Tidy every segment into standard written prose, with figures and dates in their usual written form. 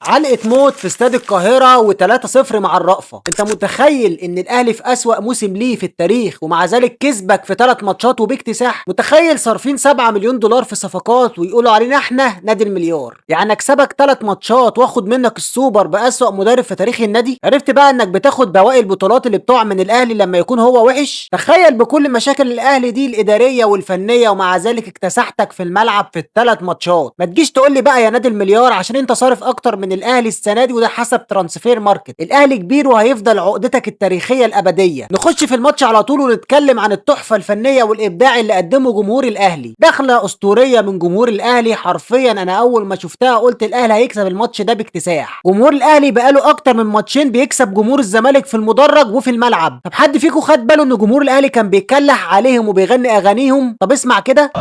علقة موت في استاد القاهرة و3-0 مع الرأفة. انت متخيل ان الاهلي في اسوأ موسم ليه في التاريخ ومع ذلك كسبك في 3 ماتشات وباكتساح؟ متخيل صارفين 7 مليون دولار في صفقات ويقولوا علينا احنا نادي المليار؟ يعني اكسبك 3 ماتشات واخد منك السوبر بأسوأ مدرب في تاريخ النادي؟ عرفت بقى انك بتاخد بواقي البطولات اللي بتقع من الاهلي لما يكون هو وحش؟ تخيل بكل مشاكل الاهلي دي الادارية والفنية ومع ذلك اكتسحتك في الملعب في ال3 ماتشات. ما تجيش تقول لي بقى يا نادي المليار عشان انت صارف اكتر من الاهلي السنة دي، وده حسب Transfermarkt. الاهلي كبير وهيفضل عقدتك التاريخية الابدية. نخش في الماتش على طول ونتكلم عن التحفة الفنية والابداع اللي قدمه جمهور الاهلي. دخله اسطورية من جمهور الاهلي، حرفيا انا اول ما شفتها قلت الاهلي هيكسب الماتش ده باكتساح. جمهور الاهلي بقاله اكتر من ماتشين بيكسب جمهور الزمالك في المدرج وفي الملعب. طب حد فيكم خد باله ان جمهور الاهلي كان بيتكلح عليهم وبيغني اغانيهم؟ طب اسمع كده.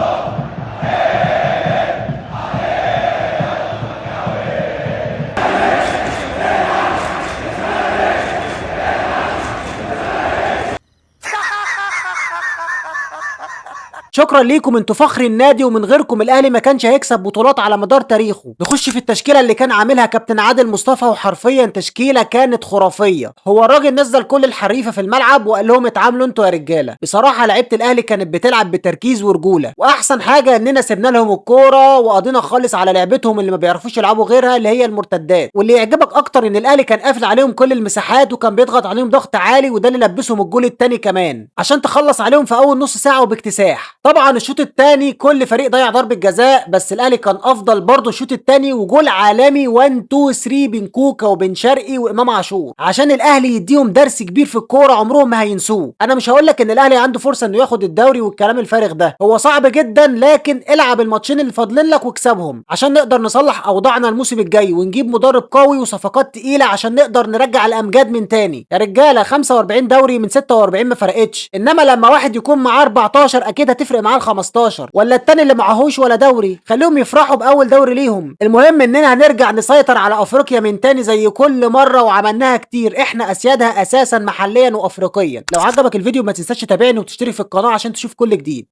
شكرا ليكم، انتوا فخر النادي ومن غيركم الاهلي ما كانش هيكسب بطولات على مدار تاريخه. نخش في التشكيلة اللي كان عاملها كابتن عادل مصطفى، وحرفيا تشكيله كانت خرافية. هو الراجل نزل كل الحريفه في الملعب وقال لهم اتعاملوا انتوا يا رجاله. بصراحة لعيبة الاهلي كانت بتلعب بتركيز ورجوله، واحسن حاجة اننا سيبنا لهم الكورة وقضينا خالص على لعبتهم اللي ما بيعرفوش يلعبوا غيرها اللي هي المرتدات. واللي يعجبك اكتر ان الاهلي كان قافل عليهم كل المساحات وكان بيضغط عليهم ضغط عالي، وده اللي لبسهم الجول الثاني كمان عشان تخلص عليهم في اول نص ساعة وباكتساح. طبعا الشوط الثاني كل فريق ضيع ضربة جزاء، بس الاهلي كان افضل برضه الشوط الثاني، وجول عالمي 1 2 3 بين كوكا وبن شرقي وامام عاشور عشان الاهلي يديهم درس كبير في الكورة عمرهم ما هينسوه. انا مش هقول لك ان الاهلي عنده فرصة انه ياخد الدوري والكلام الفارغ ده، هو صعب جدا، لكن العب الماتشين اللي فاضلين لك واكسبهم عشان نقدر نصلح اوضاعنا الموسم الجاي ونجيب مدرب قوي وصفقات تقيلة عشان نقدر نرجع الامجاد من تاني. يا رجاله 45 دوري من 46 ما فرقتش، انما لما واحد يكون معاه 14 اكيد هتفرق معاه ال 15، ولا التاني اللي معهوش ولا دوري، خليهم يفرحوا باول دوري ليهم. المهم اننا هنرجع نسيطر على افريقيا من تاني زي كل مرة وعملناها كتير، احنا اسيادها اساسا محليا وافريقيا. لو عجبك الفيديو ما تنساش تتابعني وتشترك في القناة عشان تشوف كل جديد.